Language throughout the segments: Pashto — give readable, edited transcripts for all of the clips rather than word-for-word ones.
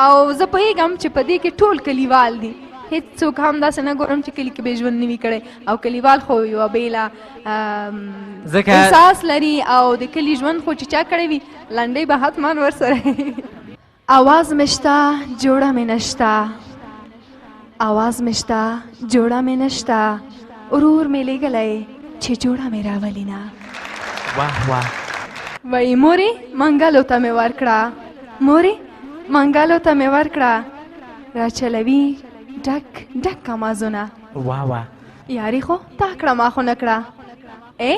او زه پوهېږم چې په دې کې ټول کلیوال دي، هیڅوک هم داسې نه ګورم چې کلي کې به ژوند نه وي کړی. او کلیوال خو یوه بېله ځکه احساس لري، او د کلي ژوند خو چې چا کړی وي لنډۍ به حتما ورسره. اواز مې شته جوړه مې نشته، اواز مې شته جوړه مې نشته، ورور مې لېږلی چې جوړه مې راولي نه. واه واه. وایي مورې منګلو ته مې ورکړه، مورې منګلو ته مې ورکړه، راچلوي ډک ډک کمازونه. واه واه. یاري خو تا کړه ما خو نه کړه، ای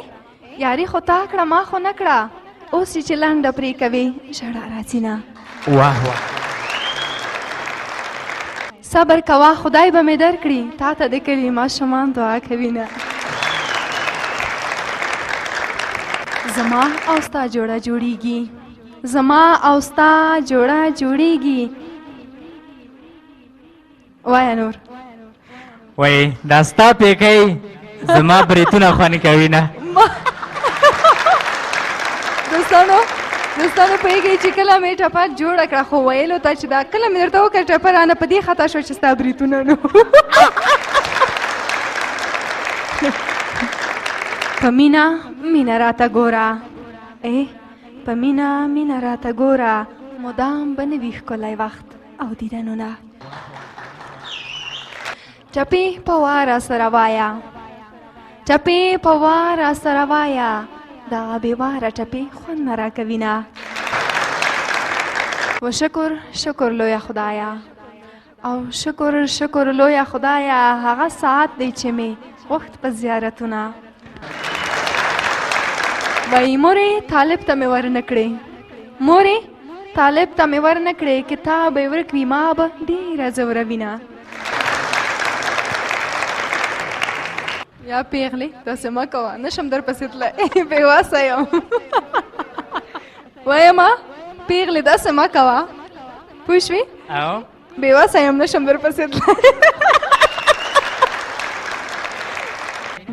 یاري خو تا کړه ما خو نه کړه، اوس یې چې لنډه پرې کوې ژړا راځي نه. واه واه. صبر کوه خدای به مې درکړي، تا ته د کلي ماشومان دعا کوي نه. زما او ستا جوړه جوړیږي، زما او ستا جوړه جوړیږي. وایه نور. وایي دا ستا پیکۍ زما بریتونه خوند کوي نه. دوستانو دوستانو پوهېږئ چې کله مې ټپه جوړه کړه خو ویلو ته چې دا کله مې درته وکړه ټپه رانه په دې خطا شوه چې ستا بریتونه نو. په مینه مینه راته ګوره، ای په مینه مینه راته ګوره، مدام به نه وي ښکلی وخت او دیدنونه. ټپې په واره سره وایه، ټپې په واره سره وایه، دغه بې واره ټپې خوند نه راکوي نه. و شکر شکر لویه خدایه، او شکر شکر لویه خدایه، هغه ساعت دی چې مې غوښت په زیارتونه. وایي مورې طالب ته مې ورنه کړې، مورې طالب ته مې ورنه کړې، کتاب به یې ورک وي ما به ډېره ځوروي نه. یا پیغلې داسې مه کوه، نشم درپسې تللی، بې وسه یم. وایم پیغلې داسې مه کوه، پوه شوې؟ بې وسه یم، نشم درپسې تللی.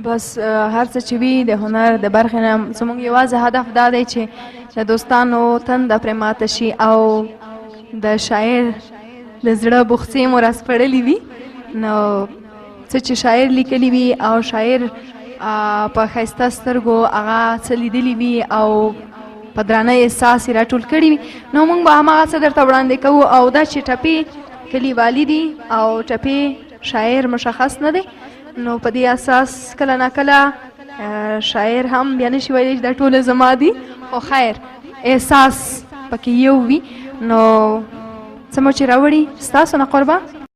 بس هر څه چې وي د هنر د برخې نه زموږ یوازې هدف دا دی چې د دوستانو تنده پرې ماته شي او د شاعر د زړه بوخڅې مو راسپړلې وي. نو څه چې شاعر لیکلي وي او شاعر په ښایسته سترګو هغه څه لیدلي وي او په درانه احساس یې راټول کړي وي، نو موږ به هماغه څه درته وړاندې کوو. او دا چې ټپې کلیوالي دي او ټپې شاعر مشخص نه دی، نو په دې اساس کله ناکله شاعر هم بیا نشي ویلی چې دا ټوله زما دي، خو خیر احساس پکې یو وي. نو څه مو چې راوړي ستاسو نه قربان.